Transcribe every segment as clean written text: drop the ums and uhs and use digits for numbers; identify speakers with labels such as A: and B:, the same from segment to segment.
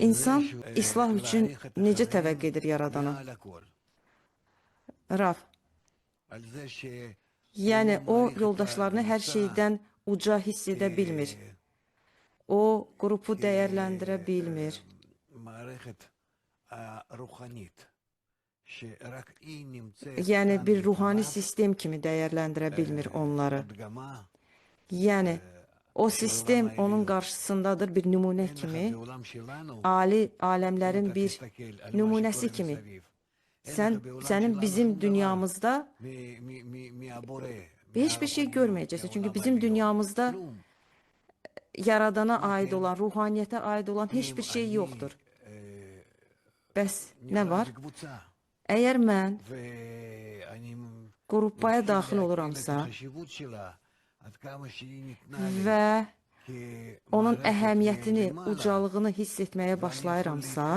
A: İnsan islah üçün necə təvəqqe edir Yaradana? Rav, yəni o yoldaşlarını hər şeydən uca hiss edə bilmir. O qrupu dəyərləndirə bilmir. Yəni bir ruhani sistem kimi dəyərləndirə bilmir onları. Yəni o sistem onun qarşısındadır bir nümunə kimi, ali aləmlərin bir nümunəsi kimi. Sənin bizim dünyamızda heç bir şey görməyəcəksən. Çünki bizim dünyamızda Yaradana aid olan, ruhaniyyətə aid olan heç bir şey yoxdur. Bəs nə var? Əgər mən qrupaya daxil oluramsa və onun əhəmiyyətini, ucalığını hiss etməyə başlayıramsa,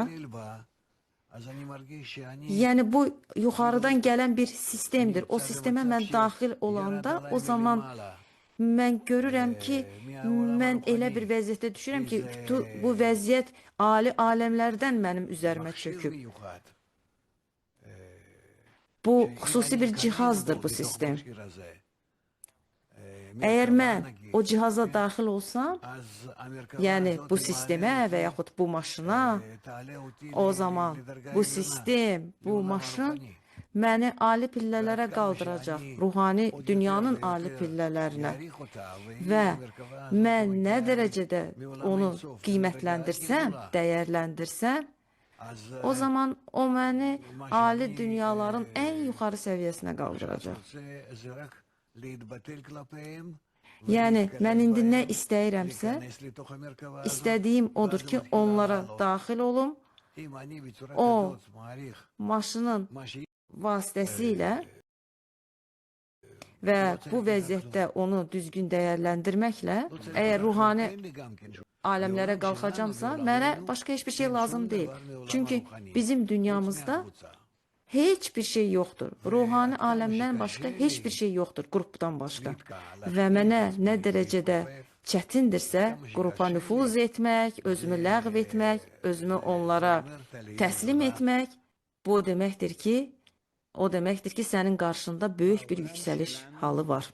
A: yəni bu yuxarıdan gələn bir sistemdir. O sistemə mən daxil olanda, o zaman mən görürəm ki, mən elə bir vəziyyətə düşürəm ki, bu vəziyyət ali aləmlərdən mənim üzərimə çöküb. Bu xüsusi bir cihazdır bu sistem. Əgər mən o cihaza daxil olsam, yəni bu sistemə və yaxud bu maşına, o zaman bu sistem, bu maşın məni ali pillələrə qaldıracaq, ruhani dünyanın ali pillələrinə və mən nə dərəcədə onu qiymətləndirsəm, dəyərləndirsəm, o zaman o məni ali dünyaların ən yuxarı səviyyəsinə qaldıracaq. Yəni, mən indi nə istəyirəmsə, istədiyim odur ki, onlara daxil olum, o maşının vasitəsilə və bu vəziyyətdə onu düzgün dəyərləndirməklə, əgər ruhani aləmlərə qalxacamsa, mənə başqa heç bir şey lazım deyil. Çünki bizim dünyamızda heç bir şey yoxdur. Ruhani aləmdən başqa heç bir şey yoxdur, qrupdan başqa. Və mənə nə dərəcədə çətindirsə, qrupa nüfuz etmək, özümü ləğv etmək, özümü onlara təslim etmək, bu o deməkdir ki, sənin qarşında böyük bir yüksəliş halı var.